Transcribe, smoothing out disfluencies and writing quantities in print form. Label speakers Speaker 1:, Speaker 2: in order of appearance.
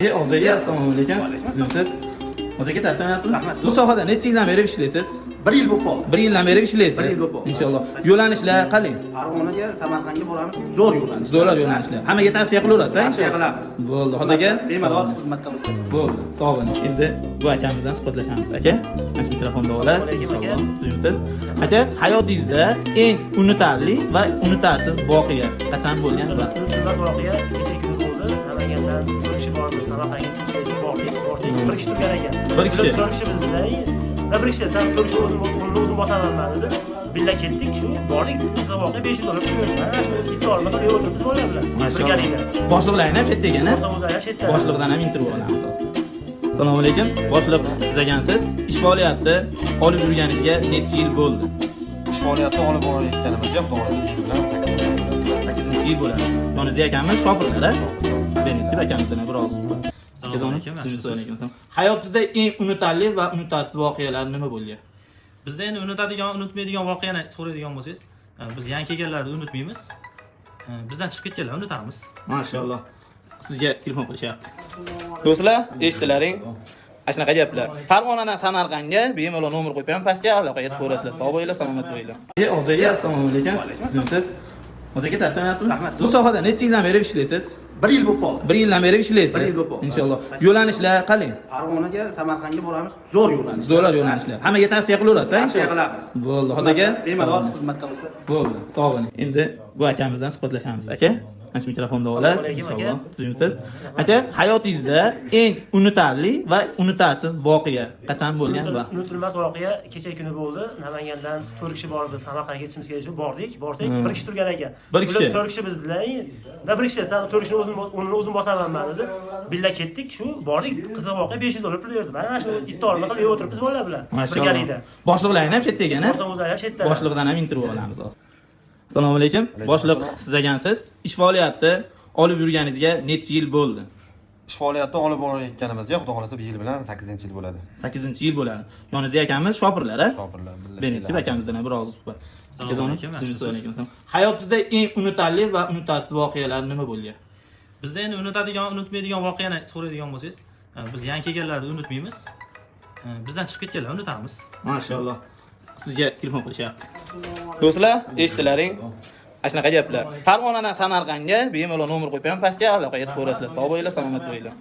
Speaker 1: Aka, assalomu alaykum. Siz? Aka, charchamayapsizmi?
Speaker 2: Rahmat.
Speaker 1: Bu sohada necha yildan beri ishlaysiz?
Speaker 2: Bir yil bo'lib qoldi.
Speaker 1: Bir yildan beri ishlaysiz.
Speaker 2: Bir yil bo'lib qoldi.
Speaker 1: Inshaalloh. Yo'lanishlar qalay?
Speaker 2: Farg'onaga, Samarqandga boramiz. Zo'r yo'lanish.
Speaker 1: Zo'rlar yo'nalishlar. Hammaga tavsiya qilaverasiz,
Speaker 2: Tavsiya qilamiz.
Speaker 1: Bo'ldi, aka.
Speaker 2: Bemalol xizmatdamiz.
Speaker 1: Bo'ldi. Sog' bo'ling. Endi bu akamizdan suhbatlashamiz, aka. Mana shu mikrofonda olasiz.
Speaker 3: Assalomu alaykum, aka.
Speaker 1: Tuzumsiz. Aka, hayotingizda eng unutarli va unutarsiz voqea qachon bo'lgan va
Speaker 3: Unutilmas voqea kecha kuni bo'ldi. Namangandan 4 kishi bormiz, Samarqandga chiqib bordik. Borsak, bir kishi turgan ekan.
Speaker 1: Bir kishi?
Speaker 3: 4 kishi biz bilan. Va bir kishi, sen 4 kishi o'zim o'rnini o'zim bosaman man dedi. Billa ketdik, shu bordik, qiziq voqea $500 pul berdi. Mana shu bitta olma qilib o'tiribmiz bolalar bilan. Birgalikda.
Speaker 1: Boshliqlarni ham shu yerda ekan, a?
Speaker 3: Boshliq o'zlari ham shu yerda.
Speaker 1: Boshliqdan ham intervyu olamiz hozir. Assalomu alaykum. Boshliq siz ekansiz. Ish faoliyatida olib yurganingizga necha yil bo'ldi?
Speaker 4: Ish faoliyatini olib borayotganimizga xudo xohlasa bir yil bilan 8 yil bo'ladi.
Speaker 1: 8-yil bo'ladi. Yoningizda akamiz shopirlar, a? Birinchi akamizdan bir og'iz suhbat.
Speaker 5: Assalomu alaykum, yaxshimisiz?
Speaker 1: Hayotingizda eng unutarli va unutarsiz voqealar nima bo'lgan?
Speaker 5: Bizda endi unutadigan, unutmaydigan voqeani so'raydigan bo'lsangiz, biz yangi kelganlarni unutmaymiz. Bizdan chiqib ketganlarni unutamiz.
Speaker 1: Mashalloh. Sizga telefon qilishyapti. Do'stlar, eshitilaring. Ana shunaqa gaplar. Farg'onadan Samarqandga bemalol nomer qo'yib qo'yaman pastga, aloqaga chiqaverasizlar. Sog' bo'linglar, salomat bo'linglar. Aka, assalomu alaykum. Siz? Aka, charchamayapsizmi?
Speaker 2: Rahmat.
Speaker 1: Bu sohada necha yildan beri ishlaysiz?
Speaker 2: Bir yil bo'lib qoldi.
Speaker 1: Bir yildan beri ishlaysiz.
Speaker 2: Bir yil bo'lib qoldi.
Speaker 1: Inshaalloh. Yo'lanishlar qalay?
Speaker 2: Farg'onaga, Samarqandga boramiz. Zo'r yo'lanish.
Speaker 1: Zo'rlar yo'nalishlar. Hammaga tavsiya qilaverasiz,
Speaker 2: Tavsiya qilamiz.
Speaker 1: Bo'ldi, aka.
Speaker 2: Bemalol xizmatdamiz.
Speaker 1: Bo'ldi, sog' bo'ling. Endi bu akamizdan suhbatlashamiz, aka. Mana shu mikrofonda olasiz,
Speaker 3: Assalomu alaykum,
Speaker 1: inshaalloh.
Speaker 3: aka.
Speaker 1: Tuzumsiz. Aka, hayotingizda eng unutarli va unutarsiz voqea qachon bo'lgan va
Speaker 3: Unutilmas voqea kecha kuni bo'ldi. Namangandan 4 kishi bormiz, Samarqandga ketishimiz kerak shu bordik. Borsak, bir kishi turgan ekan.
Speaker 1: Bir kishi?
Speaker 3: 4 kishi biz bilan. Va bir kishi, sen 4 kishini o'zim o'rnini o'zim bosaman man dedi. Billa ketdik, shu bordik, qiziq voqea $500 pul berdi. Mana shu bitta olma qilib o'tiribmiz bolalar bilan. Birgalikda.
Speaker 1: Boshliqlarni ham shu yerda ekan, a?
Speaker 3: Boshliq o'zlari ham shu yerda.
Speaker 1: Boshliqdan ham intervyu olamiz hozir. Assalomu alaykum. Boshliq siz ekansiz. Ish faoliyatida olib yurganingizga necha yil bo'ldi?
Speaker 4: Ish faoliyatini olib borayotganimizga xudo xohlasa bir yil bilan 8-yil bo'ladi.
Speaker 1: 8-yil bo'ladi. Yoningizda akamiz shopirlar, a?
Speaker 4: Shopirlar
Speaker 1: Birinchi akamizdan ham bir og'iz suhbat.
Speaker 5: Assalomu alaykum, yaxshimisiz?
Speaker 1: Hayotingizda eng unutarli va unutarsiz voqealar nima bo'lgan?
Speaker 5: Bizda endi unutadigan, unutmaydigan voqeani so'raydigan bo'lsangiz, biz yangi kelganlarni unutmaymiz. Bizdan chiqib ketganlarni unutamiz.
Speaker 1: Mashalloh. Sizga telefon qilishyapti. Do'stlar, eshitilaring. Ana shunaqa gaplar. Farg'onadan Samarqandga bemalol nomer qo'yib qo'yaman pastga, aloqaga chiqaverasizlar. Sog' bo'linglar, salomat bo'linglar.